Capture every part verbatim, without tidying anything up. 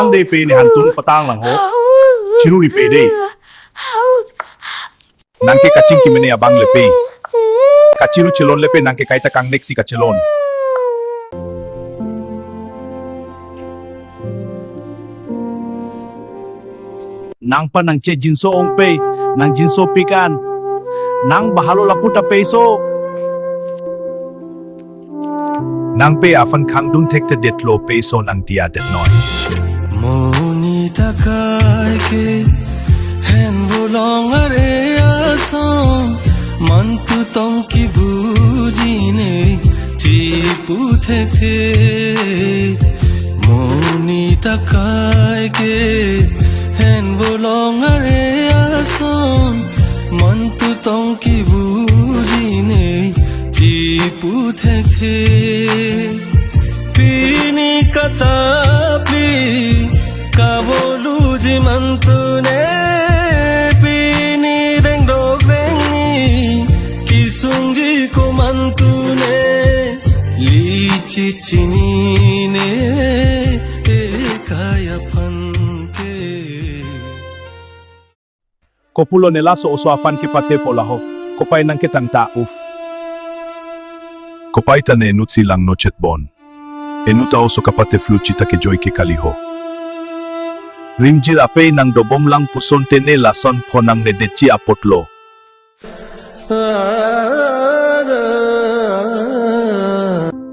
Ang de pe ne hantun patang lang ho. Chiru ri pe de. Nang ke kaching kimene abang le pe. Kachiru chelon le pe nang ke kaita kangnek si kachelon. Nang pa nang che jinso ong pe, nang jinso pikan. Nang bahalo lapu ta pe so. Nang pe aphan khangdun thekthedetlo pe so nang diya det noi. Monit akai ke hen volong are ason, mantu tong kibuji ne chipu thekthe. Monit akai ke hen volong are ason, mantu tong kibuji ne chipu thekthe. Pini katapli kavoluji mantu ne, pini rengdok rengni kisungji ko mantu ne, lichi chini ne ekai aphan ke. Kopulo ne laso oso aphan kepate po laho. Kopai nang ketang ta uf. Kopai ta ne inut si langno chetbon. Inut ta oso kapate flu chita kejoi ke kali ho. Rimjir ape nang dobom lang puson te ne lason pho nang ne detji apotlo.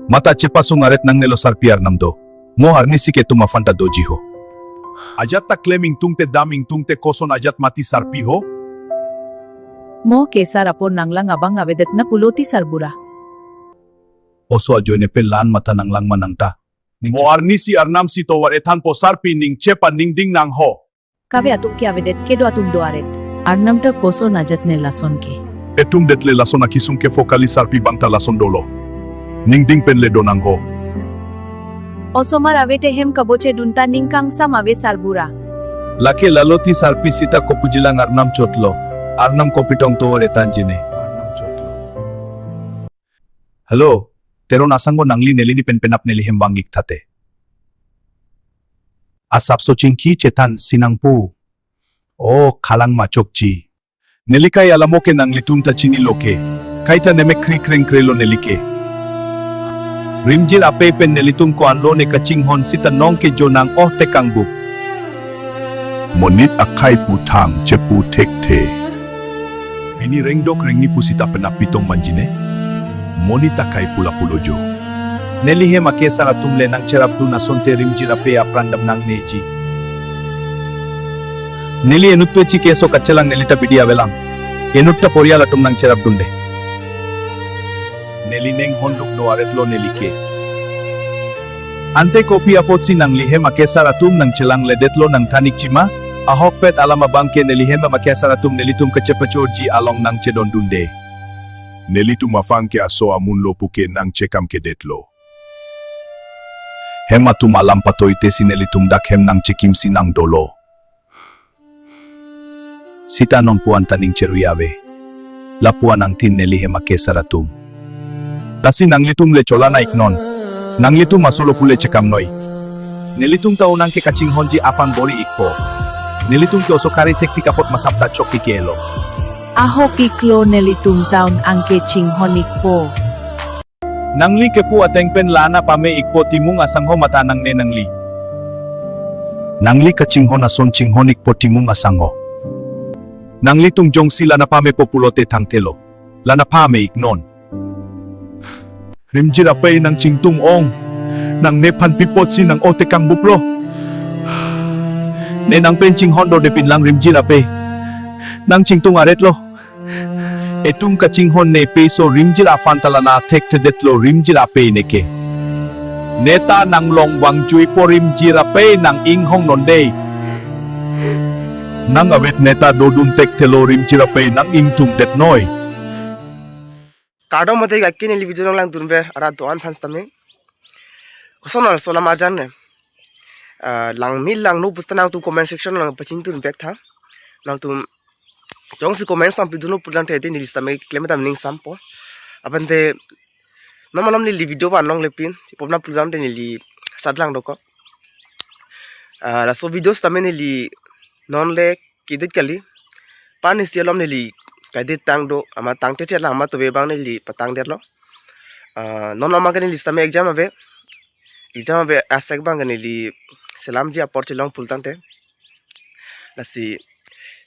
Mata chepasung aret nang nelo sarpi arnam do. Mo arnisi ke tum aphan ta doji ho. Ajat ta klem ingtung te dam ingtung te koson ajat mati sarpi ho. Mo ke sar apor nanglang abang avedet na pulo ti sarbura. Oso ajoine pe lan mata nanglang ma nang ta. Mo arnisi arnam si tovar ethan po sarpi ning chepa ning ding nang ho. Kave atum ke avedet kedo atum do aret. Arnam ta koson ajat ne lason ke. Etum det le lason akisung ke pho kali sarpi bang ta lason dolo. Ning ding pen le do nang ho. Osomar ave te hem kaboche dun ta ning kangsam ave sarbura. Lake lalo ti sarpi sita kopuji lang arnam chotlo. Arnam kopi tong tovar ethan jine. Arnam chotlo. Hello, Teron asango nangli neli ni pen penap neli hem bang ik thate. Asapso chingki chethan si nang pu. O khalang machokji. Neli kai alamo ke nanglitum ta chinilo ke. Kaita nemek kri kreng krelo neli ke. Rimjir ape pen nelitum ko-anlo ne kachinghon sita nong ke jo nang oh tekang bup. Monit akai pu thang chepu thekthe. Pini rengdok rengni pusita penap pitong manjine. Monit akai pu lapulo jo. Neli hem akesar atum le nang cherapdun asonte Rimjir ape apran dam nang neji. Neli inut pe chike so kachelang neli ta bidi avelang. Inut ta porial atum nang cherapdunde. Neli nenghon lukdo aretlo neli ke. Ante kopi apotsi nangli hem akesar atum nang chelangledetlo nang than ikji ma, ahokpet alam abang ke neli hem akesar atum nelitum kachepachorji along nang chedondunde. Nelitum aphan ke aso amunlo puke nang chekamkedetlo. Hem atum alam patoite si nelitum dak hem nang chekim si nang dolo. Sita non puan ta ning cherui ave. Lapuan angthin neli hem akesar atum. Lasi nanglitum le chola na iknon. Nanglitum asolo pule chekam noi. Nelitum ta unang ke kachinghonji aphan bor-i ikpo. Nelitum ke oso kari thektik apot masap ta chok ikelo. Ahok iklo nelitum ta unang ke chinghon ikpo. Nangli kepu ateng pen la nangpame ikpo Timung asangho mata nangne nangli. Nangli kachinghon ason chinghon ikpo Timung asangho. Nanglitum jongsi la nangpamepo pulote thangthelo. La nangpame iknon. Rimjir ape nang chingtung ong. Nang nephan pi apotsi nang oh tekang buplo. Ne nang pen chinghon dode pinlang Rimjir ape. Nang chingtung aretlo. Etum kachinghon ne peso Rimjir aphan ta la nang thekthedetlo Rimjir ape ne ke. Neta nang long vangjuipo Rimjir ape nang inghong nonde. Nang avet neta dodun thekthelo Rimjir ape nang ingtungdet noi. Kardom mate ga kini video nang langdunver arat do-an aphan sitame. Koson arso alam arjan ne. Ah, langme langno pusita nangtum comment section nang pachingtunvek tha. Nangtum jongsi comment nangpidunlo pulang te neli sitame klem dam ning sampo. Apante non malom neli video van longlepin, ipop nangpudam te neli sadlang dokok. Ah, laso video sitame neli non le ke-edit kali. Pan isi alom neli ke-edit tang do, amat tangte chet lang, amat tove abang neli patang detlo. Ah, non loma ke neli sitame exam ave. Exam ave asek abang ke neli selamji apor chelong pulotangte, lasi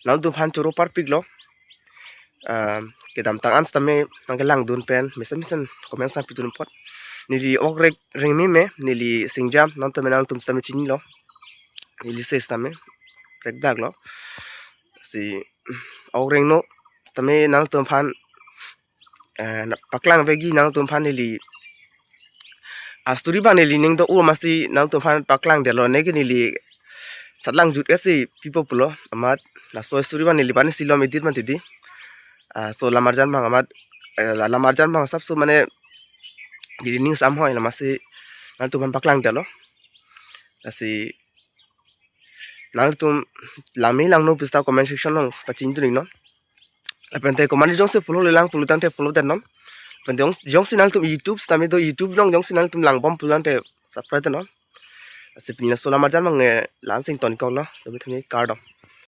nangtumphan choro parpiklo. Ah, kedamtang an sitame nangkelangdun pen mesen mesen comment nangpidun apot. Neli ok rek rengme me, neli Singjam, nangtum nangtum sitame chinilo. Neli se sitame prekdaklo. Si ok rengno sitame nangtumphan, eh, na-, paklang vekji nangtumphan neli. A story abang neli ning do-o amatsi nangtumphan paklang detlo, neke neli satlang jut esi pipo pulo, amat laso story abang neli pan isi alom edit man titi. Ah, so lamarjan abang amat, eh, la-, lamarjan abang asapso mane neli ning samhoi, amatsi nangtumphan paklang detlo. Lasi nangtum langme langno pu sita comment section along pachini dun iknon. Lapente komat jongsi follow le lang pulotangte follow detnon. Lapente jong-, jongsi nangtum YouTube sitame do, YouTube along jongsi nangtum langbom pulotangte subscribe detnon. Lasi pini laso lamarjan abang, eh, la-an si ingtonkoklo. Tumi tumi kardom.